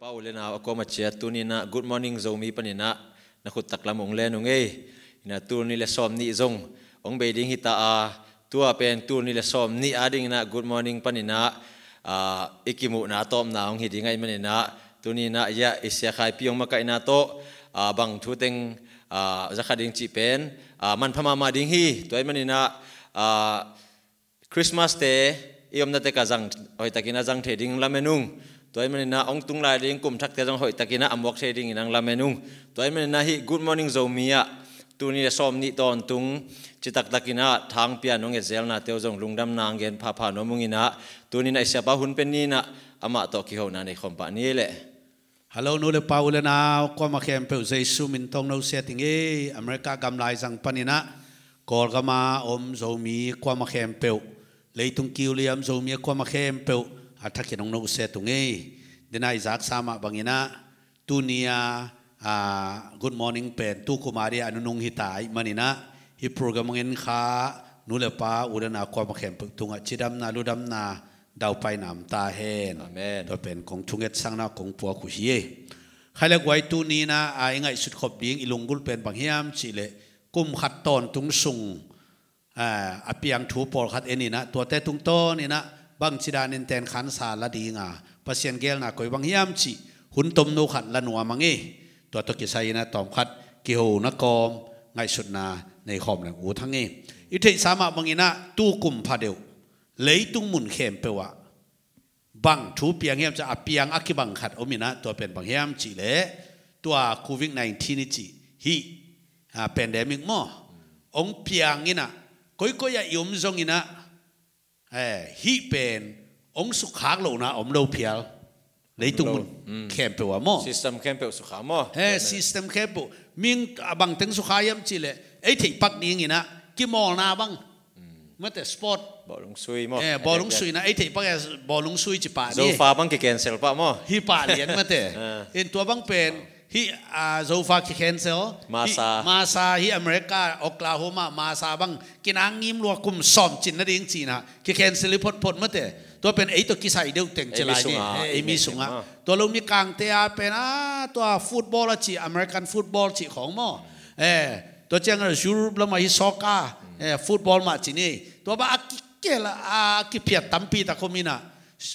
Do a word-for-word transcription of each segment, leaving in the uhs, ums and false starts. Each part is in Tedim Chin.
Pa u le nau a kuama ciat tuni inah Good Morning Zomi paninah na khut taklam ong len ung ei. Inah tul nih le sawm nih zong ong bei ding hita a, tua pen tul nih le sawm nih adinginah Good Morning paninah, ah, i kimuhna tawpna ong hi ding ahih maninah tuni inah ia i siakhaipi ong makaihna tawh, ah, bang thu teng, ah, zakha ding cih pen, ah, manpha mahmah ding hi. Tua ahih maninah, ah, Christmas te i omna tek a zang, hoihtakin a zang thei ding lamen ung. Tua ahih maninah ong tung lai ding kum thakte zong hoihtakinah a muak thei dingin ang lamen ung. Tua ahih maninah hih Good Morning Zomi ah tuni le sawm nih tawntung citaktakinah thangpian ong etzelnate uh zong lungdamna ang gen phapha nuam unginah tuni inah i siapa hun pen ni inah amah tawh kihona nei khawm pah ni leh. Hallo nu le pa u le nau kuama khempeuh Jesu min tawng no sia ting ei. America gam laizang paninah Kawlgama om Zomi kuama khempeuh, leitung kiuliam Zomi a kuama khempeuh a thakin ong no sia tung ei. Dena i zaksa mah banginah tuni a, a, Good Morning pen tu kuma dia a nunung hita ahih maninah hih program ong en kha nu le pa u le nau kuama khempeuh tungah cidamna ludamna daupaina om ta hen. Amen. Tua pen kong thungetsakna kong puak uh hi. Khai le guai tuni inah, a, i ngaihsut khop ding i lunggulh pen bang hiam cihleh kum khat tawntung sung, a, a piang thu pawlkhat en inah tuate tungtawn inah bangci danin tenkhansa la dinga Pasian geelna koi bang hiam cih hun tomno khat la nuam ang ei. Tua tawh kisai inah tawmkhat kihona kawm ngaihsutna nei khawm leng ut hang ei. I theihsa mah banginah tu kum phadeuh leitung mun khempeuh ah bang thu piang hiam cih a piang a kibang khat om inah tua pen bang hiam cihleh tua covid nineteen i cih hih, a, pandemic maw ong piang inah koikoi ah i om zonginah, eh, hih pen ong sukkhak lohna om lo phial leitung mun khempeuh ah maw. System khempeuh sukha maw. He, system khempeuh ming a bangteng sukha hiam cihleh ei theih pak dinginah kimawlna bang mate sport. Bawlung sui maw. Eh, bawlung sui na ei theih pak e, bawlung sui ci pah ni. Zofa bang ki-cancel pah maw. Hi pah lian mate. In tua bang pen hih, a, Zofa ki-cancel. Masa. Hih Masa hih America Oklahoma Masa bang kinang ngim lua kum sawm cin nading cina ki-cancel hi photphot mate. Tua pen ei tawh kisai deuh teng ci lai ni. Ei mi sungah. Tua lo Mikangte a pen a tua football a ci, American football ci khong maw. Eh, tua ciang a Europe lamah hi soccer, eh, football mah ci ni. Tua bang a kikhel a kiphiat tampi tak om inah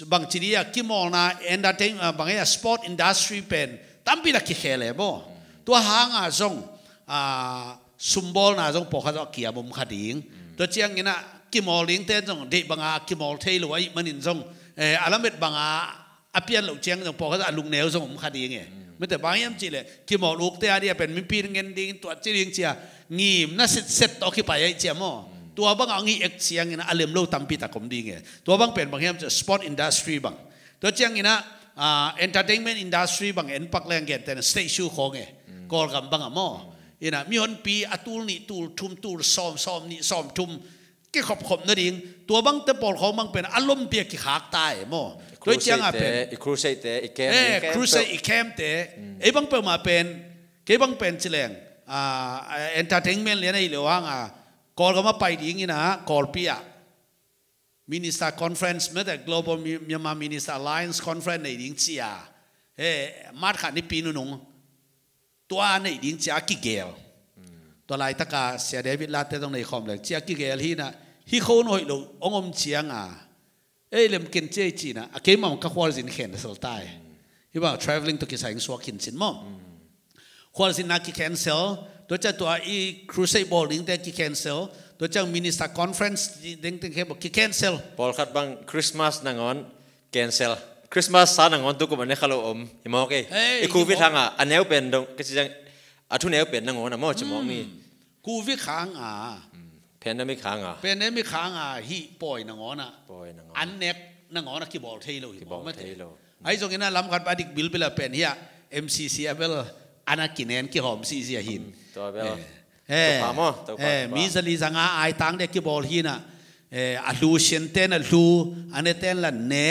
bang ci ni a kimawlna entertain, a, bang e a sport industry pen tampi tak kikhel e maw. Tua hanga zong, a, sumbawlna zong pawlkhat zong a kiam om kha ding. Tua cianginah kimawl dingte zong deih banga kimawl thei lo ahih manin zong, eh, a lamet banga a pian loh ciang zong pawlkhat a lungneu zong om kha ding e. Mite bang hiam cihleh kimawl ukte a dia pen mipi ngen ding tua ci ding cia ngimna setset tawh kipai aih cia maw. Tua banga ong hi ek ciangin a lem lo tampi tak om ding e. Tua bang pen bang hiam cia sport industry bang. Tua cianginah, ah, entertainment industry bang en pak leng gentehna stage show khong e. Kawlgam banga maw. Inah mihonpi a tul nih tul thum tul sawm sawm nih sawm thum kikhopkhop nading tua bangte pawlkhawng bang pen a lompi a kikhak ta e maw. Tua cianga pen i crusade te, i camp, eh, crusade i camp te. Ei bang peuhmah pen, kei bang pen cileng, ah, entertainment lian ahi lo hanga Kawlgam a pai dingina Kawlpi ah Minister Conference mete Global Mi-, Myanmar Minister Alliance Conference nei ding cia. He, March kha nipi nunung tua nei ding cia kigel. Tua laitaka Sia David Late zong nei khawm leng cia kigel hina, hi khon hoih lo ong om cianga ei lemken cia i cina a keimah ka khualzin khen sel tai. Hi bang traveling to kisai ing suak khin cin maw. Khualzinna ki-cancel, tua ciang tua i crusade bawl dingte ki-cancel, tua ciang minister conference dingte ki-, ki-cancel. Pawlkhat bang Christmas nangawn cancel. Christmas sa nangawn tukum a ne kha lo om hi mawk ei. Ei, i covid hanga a neu pen dong ka ci ciang a thu neu pen nangawn a maw ci mawk ni. Covid khanga. Pandemic hanga. Pandemic hanga hi pawi nangawn a. Pawi nangawn. An nek nangawn a kibawl thei lo hi mawk mate. Ahi zongin a lam khat a dik bilbil a pen hi a M C C a bel ana kinen kihawm sihsih a hin. Tua bel. Eh. Topa maw, Topa, eh, Topa. Mi zali zanga ai tang dek kibawl hina. Eh, a hlu sian ten a hlu, a ne ten la ne.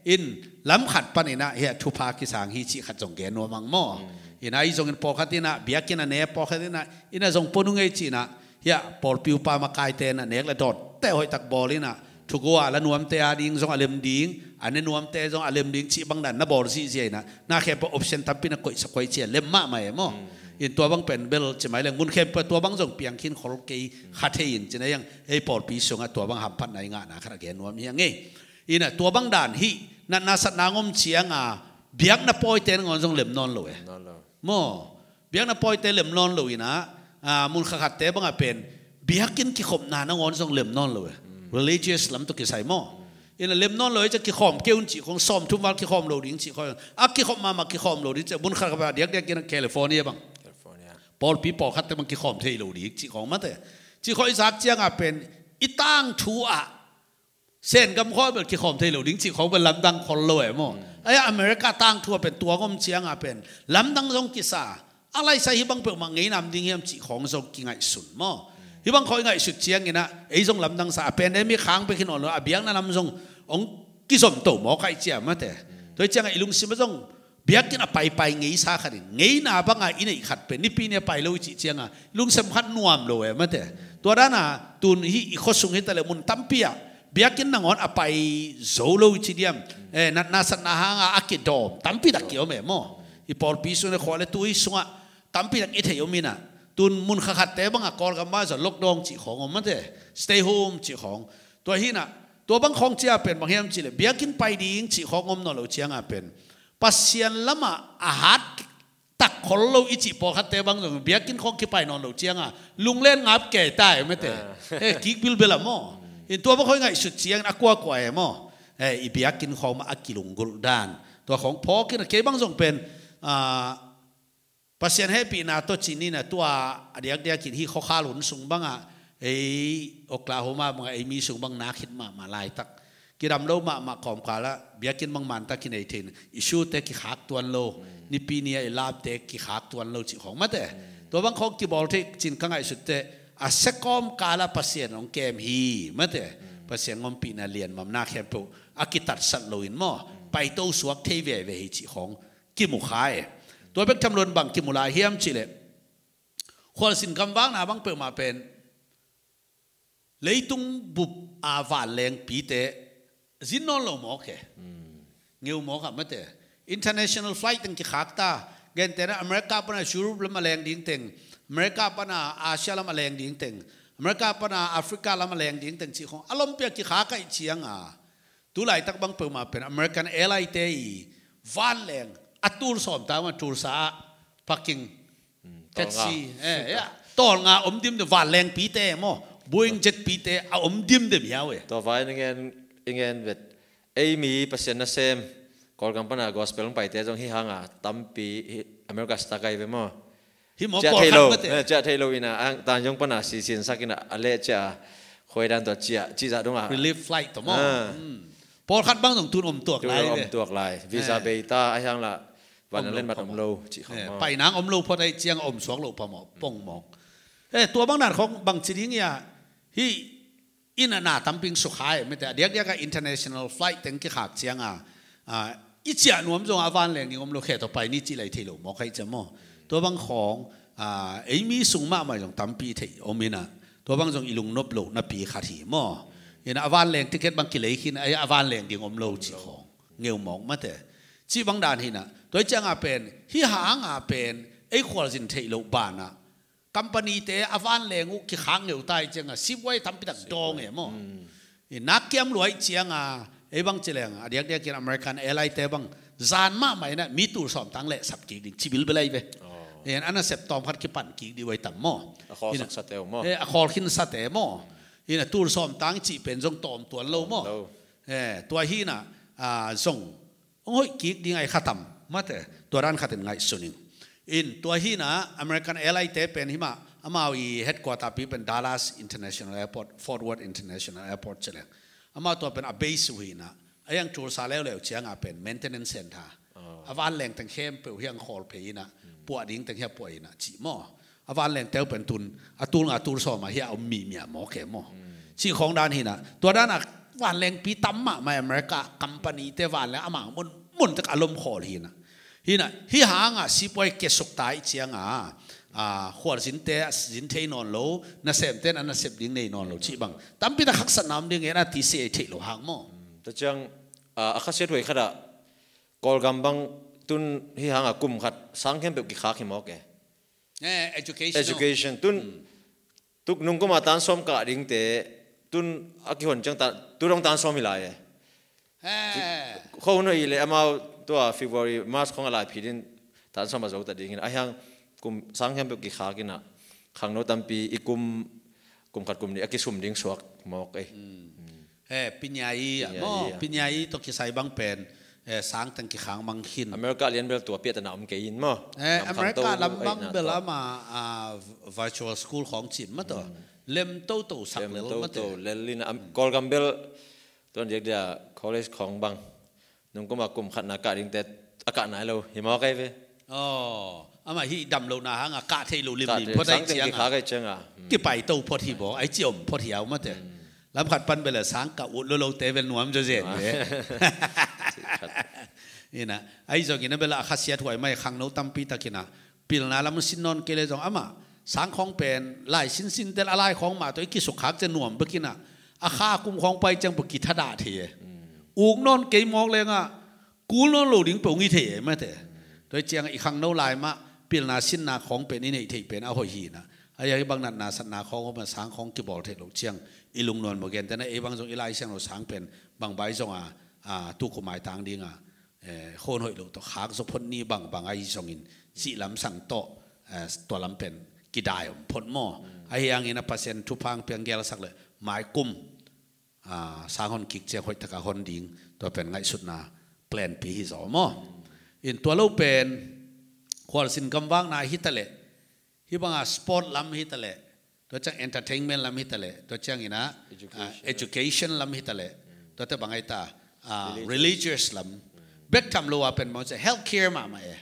In lam khat pan ina hi a thupha kisang hi cih khat zong gen nuam ang maw. Ina ahi zongin pawlkhat ina biakinn a ne, pawlkhat ina ina zong ponu ngei cih ina hi a pawlpi upa makai ten a nek le dawt te hoih tak bawl ina Thugo a la nuamte a ding zong a lem ding, a ne nuamte zong a lem ding cih bang dan na bawl zihziah inah, na khempeuh option tampi na koihsak koih cia lem mahmah e maw. In tua bang pen bel ci mai leng mun khempeuh tua bang zong piang khin khol kei kha thei in cina hiang ei pawlpi sungah tua bang hamphatna i ngahna khat a gen nuam hiang ei. Inah tua bang dan hih natna satna ngom cianga biakna pawite nangawn zong lem nawn lo e. Nawn lo. Maw, biakna pawite lem nawn lo inah, ah, mun khakhatte bangah pen biakinn kikhopna nangawn zong lem nawn lo e. Religious lam tawh kisai maw. Inah lem nawn lo e, cia kikhawm kei un cih khong, sawmthum val kikhawm lo ding cih khong, a kikhop mahmah kikhawm lo ding cia, mun khatkhat a diakdiak inah California bang. California. Pawlpi pawlkhatte bang kikhawm thei lo ding cih khong mate. Cih khong i zak cianga pen i tangthu ah Sen gam khua bel kikhawm thei lo ding cih khawng bel lamdang khol lo e maw. Aia America tangthu a pen tua ngom cianga pen lamdang zong kisa. A laisa hih bang peuhmah ngei nam ding hiam cih khawng zong kingaihsun maw. Hih bang khawng i ngaihsut cianginah ei zong lamdang sa a pandemic hang bek hi nawn lo a biakna lam zong hong kizom to mawk aih cia mate. Tua hi ciangah i lungsim a zong biakinn a paipai ngeisa khat in ngeina banga i neih khat pen nipi ni a pai lo i cih cianga lungsim khat nuam lo e mate. Tua dana tun hih i khuasung hi taleh mun tampi ah biakinn nangawn a pai zo lo i ci diam. Eh, natna satna hanga a kidawm tampi tak kiom e maw. I pawlpi sung le khua le tui sungah tampi tak i thei om inah tun mun khakhatte banga Kawlgam banga zong lockdown cih khawng om mate. Stay home cih khawng. Tua hinah tua bang khawng cia pen bang hiam cihleh biakinn pai ding cih khawng om nawn lo cianga pen Pasian lamah a hat tak khol lo i cih pawlkhatte bang zong biakinn khawng kipai nawn lo cianga lunglen ngap kei ta e mate. Eh, kik bilbel a maw. In tua bang khawng i ngaihsut ciangin a kuakua e maw. Eh, i biakinn khawng mah a kilunggulh dan tua khawng phawk inah kei bang zong pen, ah, Pasian hehpihna tawh cih inah tua a diakdiakin hih khuakhal hun sung bangah ei Oklahoma bangah ei mi sung bang nak khit mahmah laitak kidam lo mahmah kawmkalah biakinn bang manta kinei theihna issue te kikhak tuan lo. Nipi ni a i lapte kikhak tuan lo cih khawng mate. Tua bang khawng kibawl theih cin ka ngaihsut teh a sia kawmkalah Pasian hong kem hi mate. Pasian ngompihna lianmamna khempeuh a kitatsat loin maw paito suak thei veve hi cih khawng kimu kha e. Tua bek tham loin bang kimu lai hiam cihleh khualzin gamvakna bang peuhmah pen leitung bup a vanlengpite zin nawn lo mawk e. Ngeu mawk ah mate. International flight teng kikhak ta. Gentehna America pana Europe lam a leng ding teng, America pana Asia lam a leng ding teng, America pana Africa lam a leng ding teng cih khawng a lompi a kikhak aih cianga tu laitak bang peuhmah pen American Airline te i vanleng a tul sawm ta ma Tulsa ah parking taxi, eh, ya. Tawlnga om dimdem vanlengpite maw. Boeing jetpite a om dimdem hiau e. Tua vai ningen ingen vet. Ei mi Pasian nasem Kawlgam pana gospel hong paite zong hi hanga tampi hi America star kai ve maw. Hi maw ciah thei lo, mate. Eh, ciah thei lo inah ang tan zong pana sisin sak inah a leh ciah a khuai dan tua ciah cih zah dongah relief flight tawh maw. Pawlkhat bang zong tun om tuak lai ve. Om tuak lai. Visa bei ta a hiang lah van a len mat om lo cih khawng maw. Painang om lo phot aih ciang om suak lo pha maw pong mawk. Eh, tua bang dan khawng bang ci ding ia hi. Inah na tamping sukha e mate. A diakdiaka international flight teng kikhak cianga, ah, i ciah nuam zong a vanleng ding om lo khe tawh pai ni cih lai thei lo mawk aih ciang maw. Tua bang khawng, ah, ei mi sung mahmah zong tampi thei om inah tua bang zong i lungnop lo napi khat hi maw. Inah a vanleng ticket bang kilei khin a vanleng ding om lo cih khawng ngeu mawk mate. Cih bang dan hinah tua hi cianga pen hi hanga pen ei khualzin theih loh banah company te a vanleng uh kikhak ngeu ta hi cianga sipuai tampi tak dawng e maw. I nak kiam luai cianga ei bang ci leng a diakdiakin American Airline te bang zan mahmah inah mi tul sawm tang leh sap kik ding ci bilbel aih ve. En a nasep tawm khat kipan kik dih uai tam maw. A khawl khin sate maw. Inah tul sawm tang cih pen zong tawm tuan lo maw. Eh, tua hinah, ah, zong hong hoih kik ding aih khatam mate. Tua dan khatin ngaihsun ing. In tua hinah American Airline te pen himah amau i headquarter pi pen Dallas International Airport, Fort Worth International Airport ci leng amau tua pen a base uh hinah a hiang Tulsa leuleu cianga pen maintenance center. A vanleng teng khempeuh hiang khawl phei inah puah ding teng hia puah inah cih maw. A vanleng teu pen tun a tul nga tul sawm a hia om mihmia mawk e maw. Cih khawng dan hinah tua dana vanlengpi tam mahmah America company te vanleng amang mun mun tek a lom khawl hinah. Hinah hi hanga sipuai kesuk ta ih cianga a, khualzinte a zin thei nawn lo, nasemte in a nasep ding nei nawn lo cih bang tampi tak haksatna om ding, ngen a ti si ei theih lo hang maw? Tua ciang, a, a khasiat huai khat ah Kawlgam bang tun hih hang a kum khat sang khempeuh kikhak hi mawk e. Eh, education. Education. Tun, tuk nung kum a tan sawm kah dingte, tun a kihon ciang tan, tu dong tan sawm hi lai e. Eh. Kho hun hoih le amau tua February, March khong a lai phi din tan sawm a zo ta ding hin. A hiang kum sang khempeuh kikhak in a, khangno tampi i kum, kum khat kum nih a kisum ding suak mawk ei. He, Pinyayi ah, Pinyayi maw, ah. Pinyayi tawh kisai bang pen, eh, sang teng kikhang mang khin. America lian bel tua piatana om kei in maw? Eh, America lam bang bel ama, ah, virtual school khong cin ma tawh. Lem toto sak lel ma tawh. Lel in, am, Kawlgam bel tuan diak dia college khong bang. Nung kum a kum khatna kah dingte a kah nai lo hi mawk ei ve. Aw, amah hih dam lohna hang a kah theih lo limlim phot ai ciang a. Kipai to phot hi baw, ai ci om phot hi au mate. Lam khat pan bel a sang kah ut lo lote bel nuam zaw zen ve. Ina, ai zong ina bel a khasiat huai mai khangno tampi tak ina. Pilna lam sin nawn kei le zong amah sang khawng pen lai sinsin tel a lai khawng mah tawh i kisukkhak ciang nuam bek ina. A kha kum khawng pai ciang bek kithadah thei e. Uk nawn kei mawk lengah kul nawn lo ding peuh ngi thei e mate. Tua ciang i khangno lai mah pilna sinna khawng pen i neih theih pen a hoih hi na. A ia hi bang natna satna khawng om a sang khawng kibawl theih loh ciang i lungnuan maw gentena ei bang zong i Lai Siangtho sang pen bang bai zong a, a, tu kum ai tang ding a, eh, khon hoih loh tawh khak zaw phot ni bang bang ahi zongin cih lam sang tawh, eh, tua lam pen kidai om phot maw? Ahi hangin a Pasian thupha hong piang gelsak le mai kum, ah, sang hon kik ciang hoih taka hon ding tua pen ngaihsutna plan pi hi zaw maw? In tua lo pen khualzin gamvakna hi ta leh hih banga sport lam hi ta leh, tua ciang entertainment lam hi ta leh, tua ciang ina, ah, education lam hi ta leh, tua te bang ai ta, ah, religious lam. Bek tham lo a pen maw ciang healthcare mahmah e.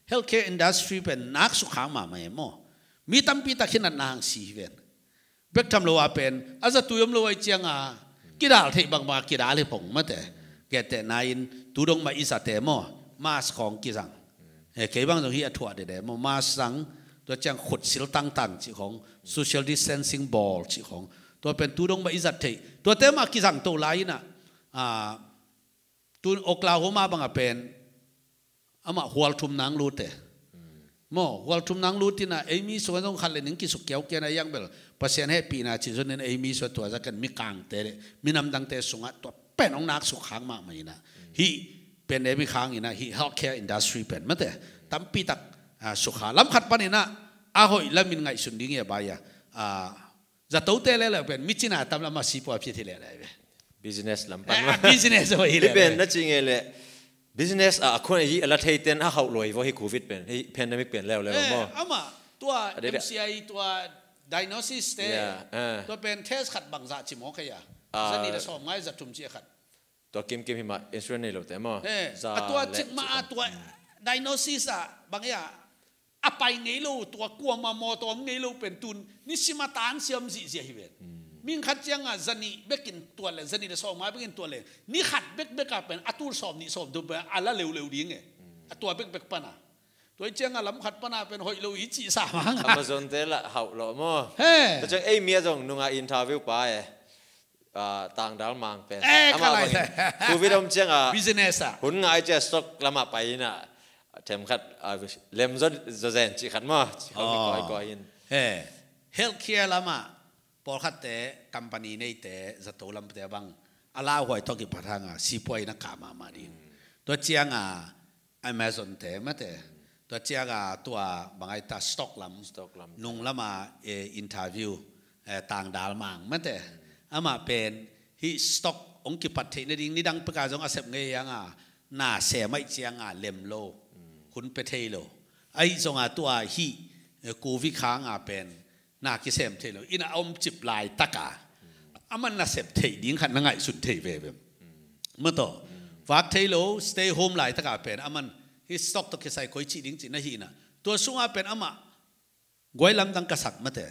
Healthcare industry pen nak sukhang mahmah e maw? Mi tampi tak hi natna hang si hi ven. Bek tham lo a pen a zatui om lo ai cianga kidal theih bangbang a kidal hi pong mate. Gentehna in tu dong mah i zate maw, mask khawng kizang. Eh, kei bang zong hi a thuah dede maw, mask zang, tua ciang khut sil tangtang cih khawng, social distancing bawl cih khawng, tua pen tu dong mah i zat theih. Tuate mah kizang to lai ina, ah, tun Oklahoma banga pen amah hual thum nang lut e. Maw, hual thum nang lut ina ei mi sung a zong khat le ning kisuk kiau kian a iang bel Pasian hehpihna cih zon in ei mi sung a tua za ken mi kangte le mi namdangte sungah tua pen hong nak suk hang mahmah ina. Hih pandemic hang ina hih healthcare industry pen mate tampi tak, ah, sukha lam khat pan ina a hoih lamin ngaihsun ding ia bai a, ah, zatote lele pen mi cina tam lam a sipua phit hi lele ve. Business lam pan. Eh, business hoih hi lele. Pen na ci nge le business a khun a yi a la thei ten a hauh loi vo hi covid pen, hi pandemic pen leo leo maw. Ama tua M C I tua diagnosis te. Tua pen test khat bangzah ci maw kei a. Zani le sawm ngai za thum ci a khat. Tua kimkim hi mah insurance nei lo te maw. Eh, a tua cik mah a tua diagnosis a bang ia a pai ngei lo, tua kuama mawtaw om ngei lo pen tun ni sima tan siam zihziah hi ven. Ming khat cianga zani bekin tua le, zani le sawm ngai bekin tua le, ni khat bekbek a pen a tul sawm nih sawm thum pen a la leuleu ding e. A tua bekbek pana. Tua i cianga lam khat pana pen hoih lo i cih sa manga. Amazon te lah hauh lo maw. He. Tua ciang ei mi a zong nunga interview pa e. Ah, tangdal mang pen. Eh, ama ka lai bangin sa. Covid om cianga business a hun ngai cia stock lama pai ina. Them khat, ah, lem zo, zo zen cih khat maw. Cih khat mi koi koi in. He. Healthcare lama pawlkhat te company neite zato lamte bang a lauhuai tawh kipat hanga sipuai na kah mahmah ding. Tua cianga Amazon te mate. Tua cianga tua bangai ta stock lam. Stock lam. Nung lama, eh, interview, eh, tangdal mang mate. Ama pen hi stock ong kipat theih nading nidang peka zong a sep ngei anga na se mai cianga lem lo. Hun pe thei lo. Ai zonga tua hi, eh, covid khanga pen na kisem thei lo ina a om cip laitaka aman na sep thei ding khat na ngaihsun thei veve. Mato vak thei lo, stay home laitaka pen aman hi stock to kisai koi cih ding cih na hi ina tua sunga pen ama guai lamdang ka sak mate.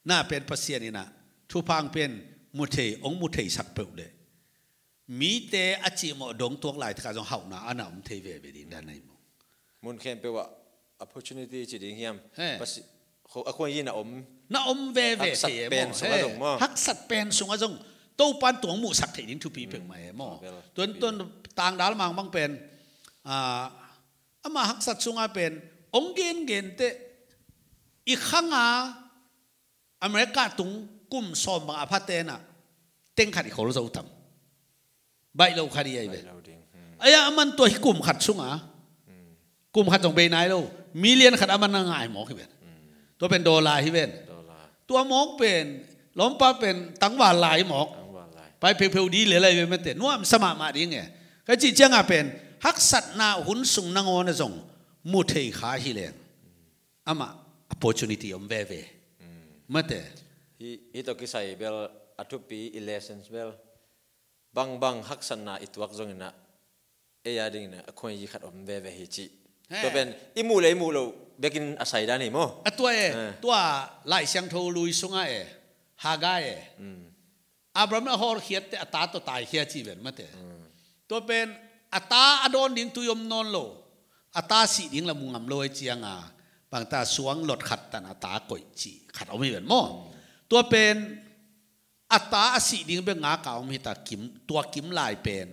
Na pen Pasian ina thupha ong pen mu thei, ong mu thei sak peuh le mite a cihmawh dong tuak laitaka zong hauhna ana om thei veve ding dan na hi maw? Mun khempeuh ah Opportunity ci ding hiam? He. Pasi-, kho-, a khuai hi na om. Na om veve thei e maw. Haksat pen sungah zong maw. Haksat pen sungah zong Topan tung muhsak thei ding thupi peuhmah e maw. Tuan tuan tangdal mangbang pen, ah, ama haksat sungah pen ong gengen teh i khanga America tung kum sawm bang a pha tenah teng khat i khol zo tam. Baih lo khat i ai ve. Baih lo ding. Hmm. Ai-a aman tua hi kum khat sungah. Hmm. Kum khat zong bei nai lo. Million khat aman a ngai mawk hi ven. Hmm. Tua pen dollar hi ven. Dollar. Tua mawk pen, lawmpa pen, tangval lai mawk. Tangval lai. Pai pheupheu di le lai ve mate. Nuam sa mahmah ding e. Ka cih ciangah pen, haksatna hun sung nangawn a zong mu thei kha hi leng. Amah opportunity om veve. Hmm. Mate. Hi, hi tawh kisai bel a thupi i lessons bel. Bangbang haksatna i tuak zongin ah, ei a dingin ah, a khuai hi khat om veve hi cih. He. Tua pen, i muh le i muh loh bekin a saidan hi maw. A tua e, he, tua Lai Siangtho lui sungah e, Hagai e. Hmm. Abraham a hawlkhiat teh a ta tawh taikhia ci ven mate. Hmm. Tua pen a ta a dawn ding tui om nawn lo. A ta sih ding la mu ngam lo ai cianga. Bangta suang lot khat tan a ta koih ci khat om hi ven maw. Hmm. Tua pen a ta a sih ding bek ngaka om hita kim, tua kim lai pen.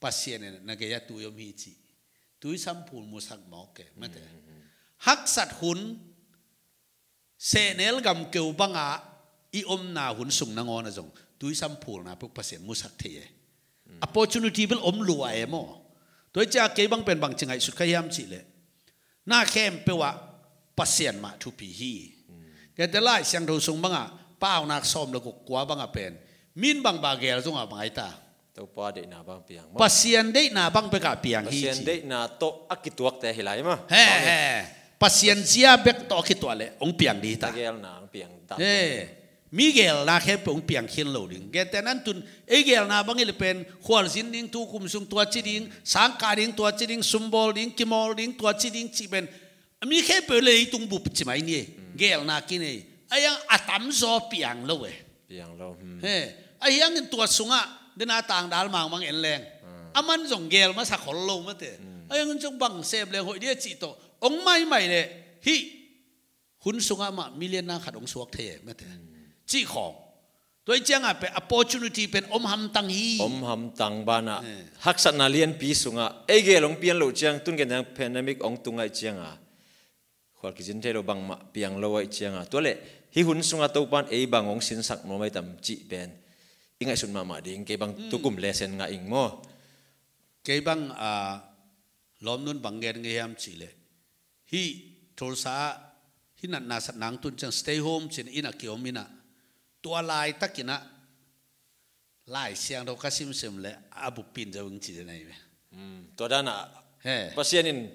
Pasian in na gei a tui om hi ci. Tui samphul musak mawk e mate. Hmm. Haksat hun sehnel gam keu banga i omna hun sung nangawn a zong tui samphulna puk Pasian musak thei e. Opportunity bel om lua e maw. Tua i cia kei bang pen bang ci ngaihsut kha hiam cih leh. Na khempeuh ah Pasian mah thupi hi. Kei te Lai Siangtho sung bangah paunak sawm le guk kua bangah pen. Min bang ba gel zongah bang ai ta. Topa deihna bang piang maw. Pasian deihna bang bekah piang hi ci. Pasian deihna tawh a kituakte hi lai maw. He, he. Pasian zia bek tawh a kituak le hong piang dih ta. Gelna hong piang ta. He. Mi gelna khempeuh hong piang khian lo ding. Gentehna tun ei gelna bang hi le pen khualzin ding, tukum sung tua ci ding, sangkah ding tua ci ding, sumbawl ding, kimawl ding tua ci ding ci pen. Mi khempeuh leitung bup ci mai ni. Gelna kinei. Ai-a a tamzaw piang lo e. Piang lo. Hmm. He. Ahi hangin tua sungah dena tangdal mangmang en leng. Hmm. Aman zong gel masa khol lo mate. Hmm. Ahi hangin zong bang sem leng hoih dia cih tawh. Ong maimai le hih hun sungah mah million na khat ong suak thei e mate. Hmm. Cih khawng. Tua i ciangah pen opportunity pen om hamtang hi. Om hamtang banah. Eh. Haksatna lianpi sungah. Ei gel ong pian lo ciang tun gen ciang pandemic ong tung ai ciangah. Khual kizin thei lo bangmah piang lo ai ciangah. Tua le hih hun sungah Topan ei bang ong sinsak maw mai tam cih pen. I ngaihsun mahmah ding kei bang tukum lesson ngah ing maw. Kei bang, ah, lawmnun bang gen ngei hiam cih leh. Hih Tulsa ah, hih natna satna ang tun ciang stay home cin inn ah kiom inn ah. Tua laitakin ah, Lai Siangtho ka simsim leh, a buppin zo ing ci den ahi ve. Hmm, tua dan ah. He. Pasian in,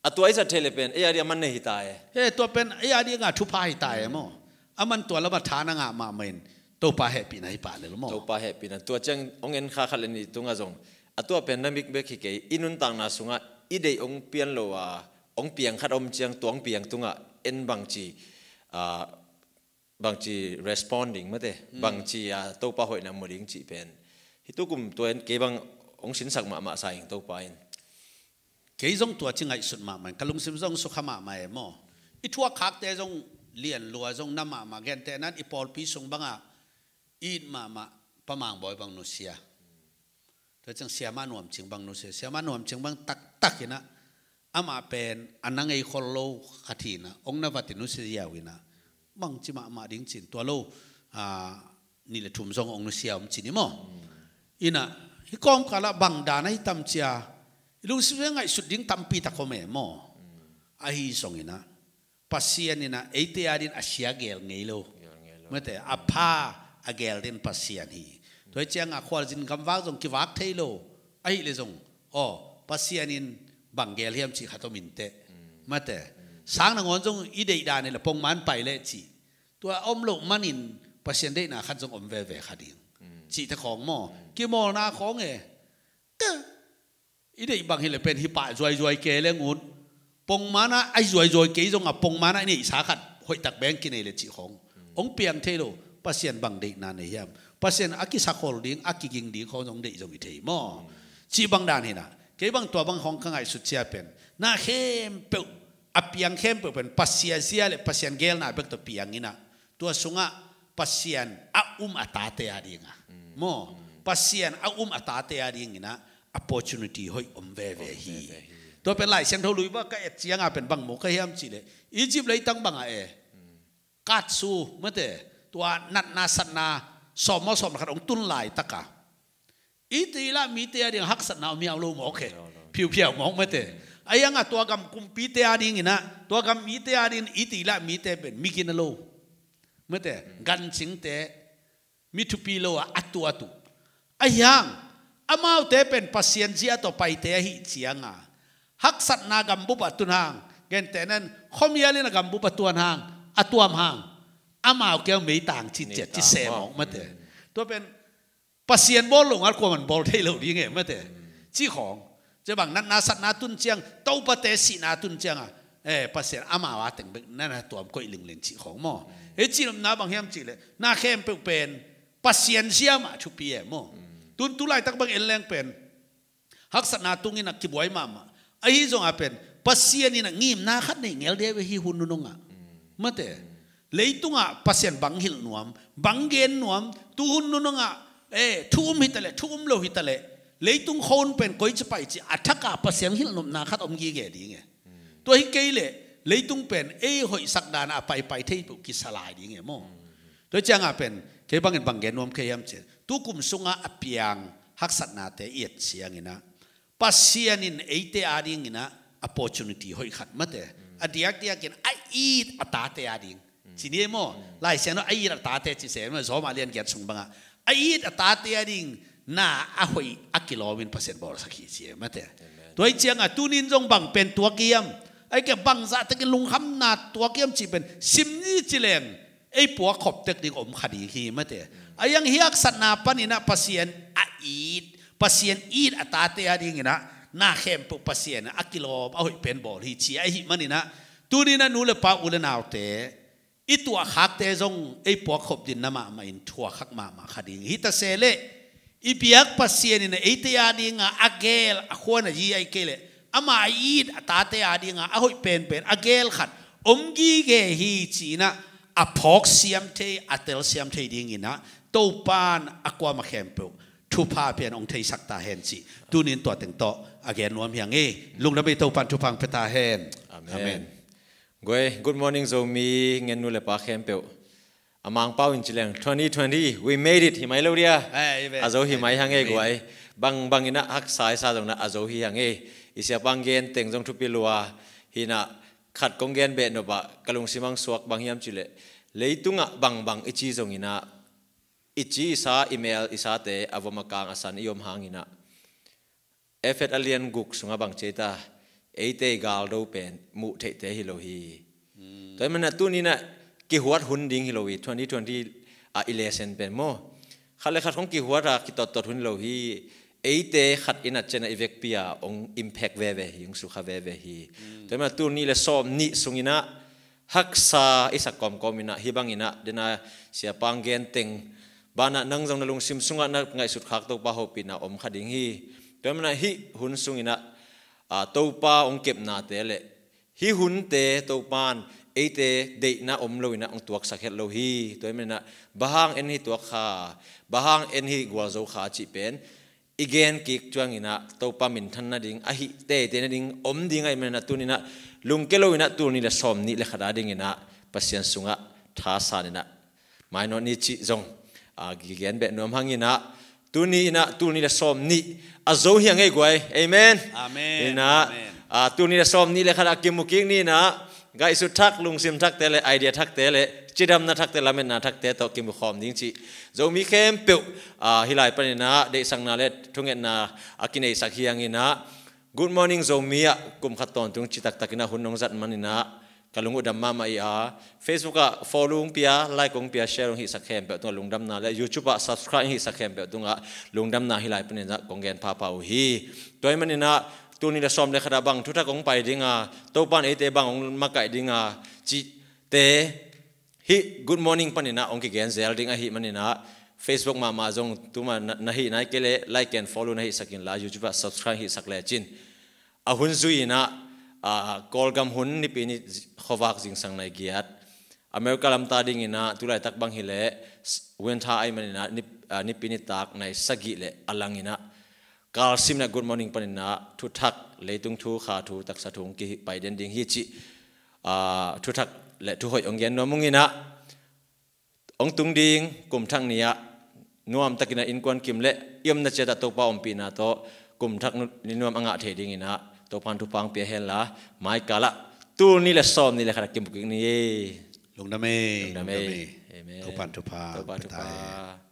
a tua i zat thei le pen, ei a di a man nei hi ta e. He, tua pen, ei a di a ngah thupha hi ta e maw. Aman tua lamah tha na ngah mahmah in, Topa hehpihna hi pah lel maw. Topa hehpihna, tua ciang, ong en kha khat le nih tungah zong. A tua pen na mik bek hi kei, i nuntakna sungah, i deih ong pian lo a, ong piang khat om ciang, tua ong piang tungah, en bangci, ah, bangci respond ding mate, bangci a Topa hoihna mu ding cih pen. Hih tukum tua en kei bang ong sinsak mahmah sa ing Topa in. Kei zong tua ci ngaihsut mahmah in, ka lungsim zong sukha mahmah e maw. I thuak khakte zong lian lua zong na mahmah gentehna in i pawlpi sung bangah i it mahmah Pa Mang Bawi bang nusia. Tua ciang Siama Nuam Cing bang nusia. Siama Nuam Cing bang taktak in ah. Amah pen a na ngei khol lo khat hi in ah. Ong na vat in nusia ziau in ah. Bangci mahmah ding cin tua lo. Ah, nih le thum zong ong nusia om cin i maw. In ah, hih kawmkal ah bang dan ahi tam cia. I lungsim ngaihsut ding tampi tak om e maw. Ahi zong in ah. Pasian in ah, eite a din a sia gel ngei lo. Gel ngei lo. Mate, a pha a gel din Pasian hi. Tua hi ciangah khualzin gamvak zong kivak thei lo. Ahi le zong, aw, Pasian in bang gel hiam cih khat om in teh. Mate, sang nangawn zong i deih dan hi le pongman pai le cih. Tua om loh manin Pasian deihna khat zong om veve kha ding. Cih te khawng maw. Kimawlna khawng e. Ka I deih bang hi le pen hi pah zuaizuai kei leng ut. Pongman ah a zuaizuai kei zongah pongman ah i neihsa khat hoihtak beng kinei le cih khawng. Hong piang thei lo, Pasian bang deihna nei hiam. Pasian a kisakhol ding, a kiging ding khawng zong deih zong i thei maw. Cih bang dan hi na. Kei bang tua bang khawng ka ngaihsut cia pen. Na khempeuh a piang khempeuh pen Pasian zia le Pasian geelna bek tawh piang inah, tua sungah Pasian a um a tate a dingah maw, Pasian a um a tate a dinginah opportunity hoih om veve hi. Tua pen Lai Siangtho lui bang ka et ciangah pen bang mu ka hiam cihleh, Egypt leitang bangah e, katsu mate, tua natna satna sawm maw sawm le khat hong tun laitaka, i teilah mite a ding haksatna om hiau lo mawk he. Phiuphiau mawk mate. A hiangah tua gam kumpite a dinginah, tua gam mite a dingin i teilah mite pen mi gina lo mate, gancingte, mi thupi lo a a tuat uh. A hiang amaute pen Pasian zia tawh paite ahi cianga, haksatna gambup a tun hang, gentehnan khuamialin a gambup a tuan hang, a tuam hang, amau kiang meitang citciat ci se mawk mate. Tua pen Pasian bawl lo ngal kuaman bawl thei lo ding e mate. Ci khawng, cia bang natna satna tun ciang, topate sihna tun cianga, e, Pasian amau a teng bek nana tuam koih linglen ci khawng maw. Hei ci nopna bang hiam cihleh, na khempeuh pen Pasian zia mah thupi e maw. Tun tu laitak bang en leng pen haksatna tungin a kibuai mahmah. Ahi zongah pen Pasian in a ngimna khat nei ngel dia ve hi hun nunungah mate. Leitungah Pasian bang hilh nuam, bang gen nuam, tu hun nunungah, e, thu um hitaleh, thu um lo hitaleh, leitung khon pen koi ci pai ci a thakah Pasian hilh nopna khat om gige ding e. Tua hi kei leh leitung pen ei hoihsak dana a paipai thei peuh kisa lai ding e maw. Tua ciangah pen kei bangin bang gen nuam kei hiam cihleh, tukum sungah a piang haksatnate i et cianginah, Pasian in eite a dinginah opportunity hoih khat mate, a diakdiakin a it a tate a ding ci ni e maw. Lai Siangtho a it a tate ci se maw, Zawma lian giat sung bangah a it a tate a ding na a hoih a kilawmin Pasian bawlsak hi ci e mate. Tua hi ciangah tunin zong bang pen tuak hiam, ai ke bangzah tekin lungkhamna tuak hiam cih pen sim ni ci leng ei puak khop tek ding om kha ding hi mate. A hiang hi haksatna paninah Pasian a it, Pasian it a tate a dinginah na khempeuh Pasian a kilawm a hoih pen bawl hi ci ahi maninah, tuninah nu le pa u le naute, i tuahkhakte zong ei puak khop dinna mahmah in thuakhak mahmah kha ding hi ta se leh, i biak Pasian in eite a dinga a geel a khuan a yi ahi kei leh, ama a it a tate a dinga a hoih penpen a geel khat om gige hi ci-inah a phawk siam thei, a tel siam thei dinginah Topan a kuama khempeuh thupha pian hong theisak ta hen cih tunin tua teng tawh a gen nuam hi hang e. Lungdam ei, Topan thupha hong pia ta hen. Amen. Amen. Guai, good morning Zomi, ngen nu le pa khempeuh. A Mangpau in ci leng, twenty twenty, we made it, hi mai lo dia. A zo hi mai hang e guai. Bang, bang inah haksa i sa zong na a zo hi hang e. I siapa hong gen teng zong thupi lua hinah, khat kong gen beh nopah ka lungsim hong suak bang hiam cihleh, leitungah bangbang i ci zonginah, i ci i sa, i mel i sate a vom a kang a san i om hanginah, Efet a lian guk sungah bang ci ta, eite i galdo pen muh theihte hi lo hi. Tua hi manah tuninah kihuat hun ding hi lo hi, twenty twenty a i lesson pen maw. Khat le khat hong kihuat a kitottot hun hi lo hi, eite khat inah cianah i vekpi a hong impact veve hi, hong sukha veve hi. Tua hi manah tuni le sawm nih sunginah haksa i sak kawmkawm inah, hi bang inah dena siapa hong gen teng banah nang zong na lungsim sungah na ngaihsut khak Topa hopihna om kha ding hi. Tua hi manah hih hun sunginah, a, Topa hong kepnate le hih hunte Topan eite deihna om loinah hong tuaksak het lo hi. Tua hi manah bang hang en hi tuak kha, bang hang en hi gualzo kha cih pen i gen kik cianginah Topa minthan nading, ahi teitei nading om ding ahi manah tuninah lungke loinah tuni le sawm nih le khat a dinginah Pasian sungah thasaninah mainawt ni cih zong, a, kigen beh nuam hanginah, tuni inah tuni le sawm nih a zo hi hang e guai. Amen. Amen. Inah, amen. A, tuni le sawm nih le khat a kimu kik ninah, ngaihsut thak, lungsim thakte le idea thakte le cidamna thakte, lametna thakte tawh kimukhawm ding cih Zomi khempeuh, a, hih lai paninah deihsakna le thungetna a kineisak hi hanginah, Good Morning Zomi ah kum khat tawntung ci taktakinah hun hong zat maninah ka lung uh dam mahmah hi a, Facebook ah follow hong pia, like hong pia, share hong hihsak khempeuh tungah lungdamna le YouTube ah subscribe hong hihsak khempeuh tungah lungdamna hih lai paninah kong gen phapha uh hi. Tua hi maninah tuni le sawm le khat ah bang thuthak hong pai dinga, Topan eite bang hong makaih dinga cihte hih Good Morning paninah hong kigen zel ding ahi maninah, Facebook mahmah zong tuma na, na hih nai kei leh like and follow na hihsak inla, YouTube ah subscribe hihsak lecin a hun zui inah, Kawlgam hun Nipi ni khuavak zingsang nai giat. America lam ta dinginah tulaitak bang hileh winter ahih maninah Nipi nitak nai sagih le a langinah kalsiminah Good Morning paninah thuthak, leitung thu, kha thu, taksa thu hong kipai den ding hi cih thuthak le thuhoih hong gen nuam unginah hong tung ding kum thak ni-ah nuamtakinah innkuan kim le i omna ciatah Topa ompihna tawh kum thak ni nuam a ngah thei dinginah Topan thupha hong pia henla, maikalah tul ni le sawm ni le khat a kimu kik ni. Lungdam ei. Lungdam ei. Amen. Topan thupha. Topa thupha.